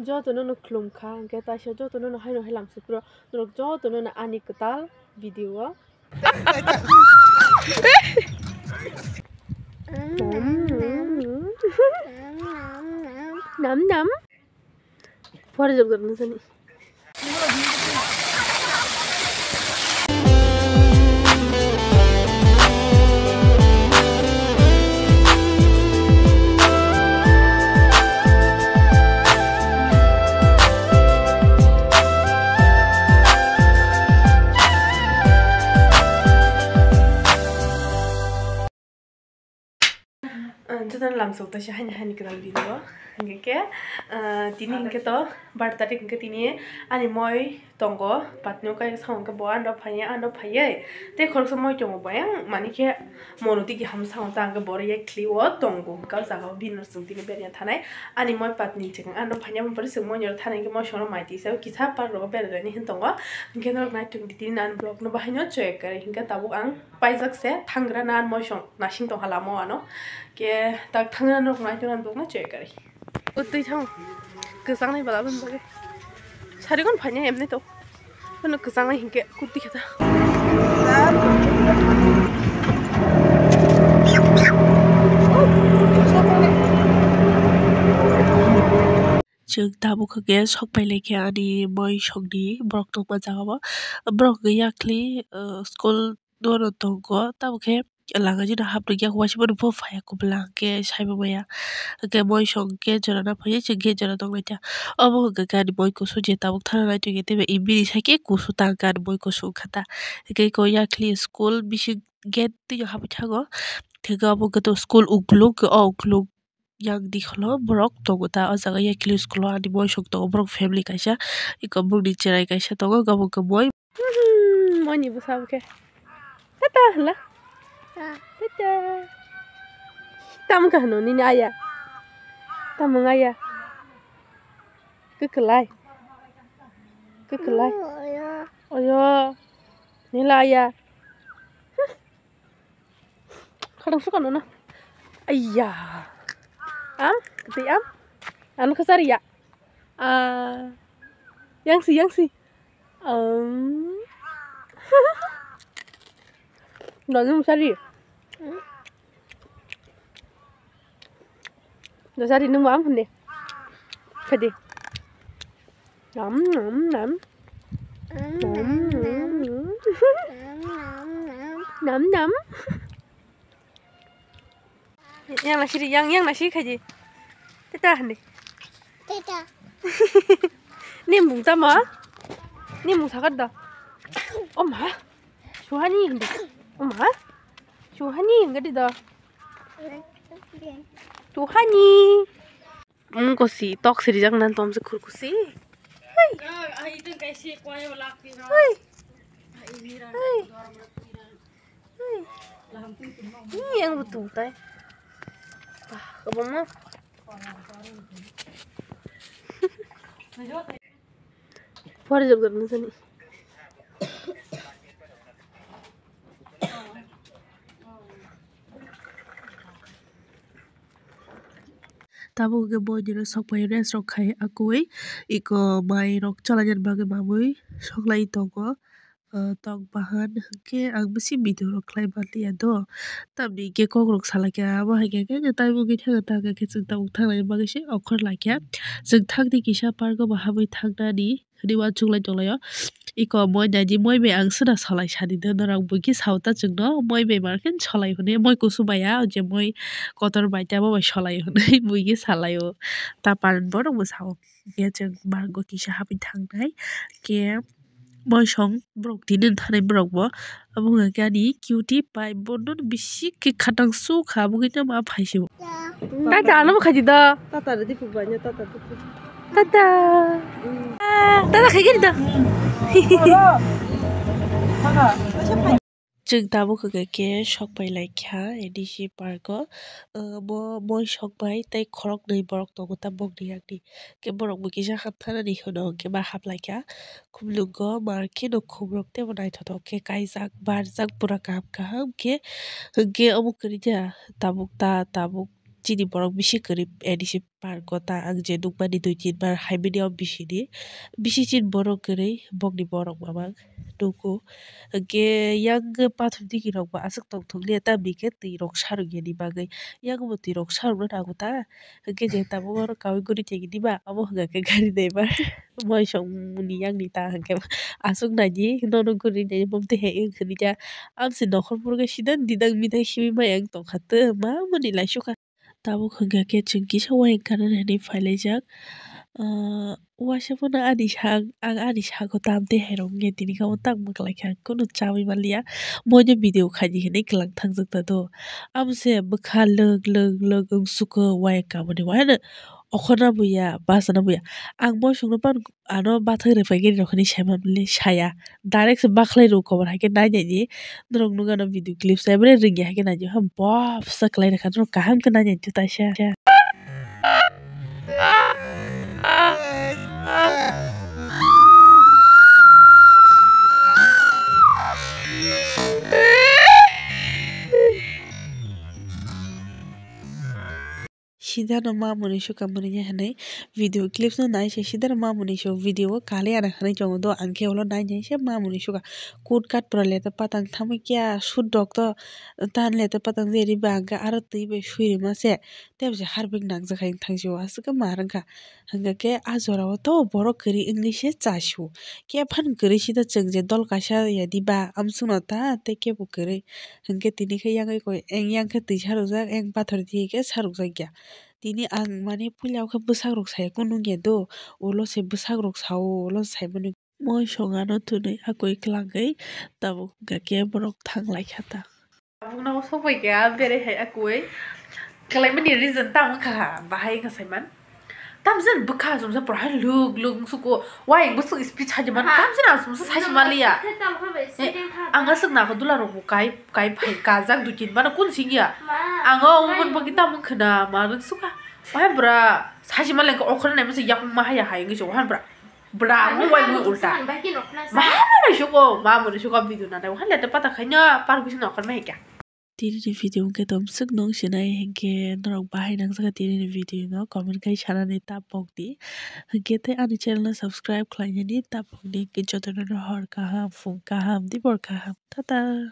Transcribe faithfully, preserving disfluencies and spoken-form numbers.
Jotono no khulum kha, hwnkhe taisa jotono no haino hai lamsukro, norok jotono no ani kwtal video o. Nam nam. Pore jok jok nang sani. Ah, jotono lamsok taisa haini haini kwtal video. Hingke ke, ah, tini hingke to bar tarik hingke tini ani moi tongo, patni o kaijaksa hingke bo ano phaiya, ano phaiye. Tei khoroksa moi tongo, bayang mani khe mono tiki hamsa hota hingke boro yakhli o tongo, hingke o jaga o bini no chwng tini berya thanai. Ani moi patni chikon ano phaiya, boni pore chwng moi no thanai hingke moi songno mai tisa kisa park rogo berai laini hin tongo. Hingke norok nai tong di tini ani vlog no bahai no choi kari hingke tabuk ang paijak se thangra na moisong nasing tongkha lama o ano. Ke tak thangra nok nai tong ang dokna choi kari. Utwi thang kwchang nai bala bun bage. Sari gon phanya emne to. Ano kwchang nai hingke kurti khata. Chwng tabuk hwnkhe sok pai lai khe ani moi songni borok tongma jaga o. Borok hwnkhe yakli, ah, school duaro tongo, tabuk khe lama jora hapnwi yak uaisa bono bo phaiya kubla hwnkhe saibo maya. Hwnkhe moi song gate jora na phaiya, chwng gate jora tong lai ta. Obo hwnkhe ani moi kusu je tabuk thana nai tongya tei bini side khe kusu ta hwnkhe ani moi kusu wngkha ta. Hwnkhe eko yakli school bising gate twi hapwi thango. Hwnkhe obo hwnkhe school ukuluk, o ukuluk yang dikholo borok tongo ta o jaga yakli school o ani moi song tongo borok family kaisa eko bongni cherai kaisa tongo obo khe moi. Moi ni bwsa bo khe tata hwnla tata tamo khe hwno nini aya tamo aya kwkwlai kwkwlai oyo nila aya. Khadang suka nono. Ayya. Am, kati am. Anu khasari ya. Ah. Yang si, yang si. Um. Donu musari. Dosari nung am hande. Kadi. Nam nam nam. Nam nam. Yang nasi yang yang nasi kaji. Teta hande. Teta. Ni mung tama. Ni mung sakat da. Oh ma. Suhani hande. Oh ma. Suhani hande da. Suhani. Wngkha si tok sirijak nang tong se khurkusi. Hei. Hei. Hei. Hei. Ni yang betul tai. Bah, kebama. Pore jok jok nang sani. Tabuk hwnkhe boinirok sokphai rest rok khai akui iko mai rok cholaina bagwi mamwi soklai tongo. Tok bahan hwnkhe ang bisi video rok khlai manliya do. Tamni hwnkhe kok rok salaikha abo hai khe khe tai mungwi thangwi thangkhe chwng tabuk thangna bagwi se okhor laikha. Chwng thangdi kisa park o bo habwi thangnani. Hwnwi uansuk lai tonglaio. Iko moi naidi moi bai ang swna solai sadi do norok buikhe sao ta chwngno moi bai markhe solai hwnwi moi kusu bai ya je moi kotor bai ta bo bai solai hwnwi buikhe salaio. Ta parent borok bo sao. Khe chwng park o kisa habwi thangnai khe moi song borok tini thanai borok bo. Abo wngkha khe ani cutie pai bono bisi khe khatang sukha abo khe ma phaisio. Tata ano bo khaidi da. Tata rwdi phuk bai no tata rwdi phuk. Tata. Tata khai gini da. Chwng tabuk hwnkhe khe sok pai lai kha A D C park o. Bo moi sok bai tei khoroknwi borok tongo ta bokni yakni. Khe borok bo kisa haptharani hwno hwnkhe ma haplaikha. Khumlungo markhe no khumrok teibo naithothok khe kaijak barjak pura kaham kaham khe. Hwnkhe omo kwrwikha tabuk ta tabuk Chini borok bisi kwrwi ani se park o ta ang je nukmani dui tin bar hai mani o bisi ni bisi chini borok kwrwi bokni borok mamang nugo. Hwnkhe yang pathor digi rok bo aswk tongthokliya tamni khe twi rok sarwk yani bagwi yang bo twi rok sarwk nw nango ta hwnkhe je tabuk oro kaui guri tongdi ba omo hwnkha khe gari driver. Moisong ni yang ni ta hwnkhe aswk naidi nono guri nai bumtwi hai wng khwni kha. Amsi nokhor phuru khe sida didang midang simi maya wng tongkha tw ma mani laisukha. Tabuk hwnkha khe chwng kisa wayang kanani hinwi phailaijak. Ah, uaisa phano ani sak, ang ani sago tamtwi hai rok wngya tini khe omo tang mwkhlaikha kunu chaui manliya. Moino video khaidi hinwi kwlang thangjak ta do. Amose bwkha lwk lwk lwk wng sukha wayang kamani waheno okhorna buya bachana buya. Ang moisongno phano ano bathang rwphaikhe rw hinwi saimani saya. Direct se bakhlai rw kotor hai khe nai nai di. Norok nukha no video clips emre ringya hai khe nai di. Bopsa kwlai rwkha norok kaham khe nai nai di taisa. Sidano ma mwnwi sukha mwnwi hinwi video clips no nai se sidano ma mwnwi se video o kaliya hinwi tongo do ang khe ulo nai nai se ma mwnwi sukha kut kat pura leto patang tamo kya sut rok to tan leto patang je ri ba ang khe aro twi bai sui rima se tei bo se harvek nangjak hai thang si o aswk khe ma rwngkha hwnkha khe ah jora o to borok kwrwi wngwi se chasio khe phano kwrwi si do chwng je dol kaisa ya di ba amswkno ta tei kebo kwrwi. Hwnkhe tini khe yang eko eng yang khe twi sarwkjak, eng pathor di khe sarwkjak ya. Tini ang mane puila o khe bwsak rok saya kunu wngya do, ulo se bwsak rok sao, ulo saimano. Moisong ano thwnwi akoi kwlangwi tabuk hwnkha khe borok thang lai kha ta. Tabukno sokbai kha bere hai akoi kwlaimani reason tamo wngkha bahai wngkha saiman. Tamjani bwkha chumsa porhai lwk lwk wngsuko. Wayang bwswk speed sajiman. Aha. Tamjani ang chumsa sajimanliya. Ang aswk nako dula rok bo kai kai phai kajak dui tin mano kun singya. Ma, ang o wngmani bagwi tamo khna ma rwksuka. Wahai bwra sajimanliya okhornai masa yakung ma haya hai wngwi se wahai bwra. Bwra ang wngwi ulta. Ma mano suko ma mano suko video nanai wahai lete pata khaina par bising okhornai hikya. Tini ni video hwnkhe tong swk nung sinai hinkhe norok bahai nangjakha tini ni video no comment khai sanani ta pokdi hinkhe tei ani channel no subscribe khlainani ta pokdi hinkhe jotono no hor kaham phung kaham dibor kaham tata.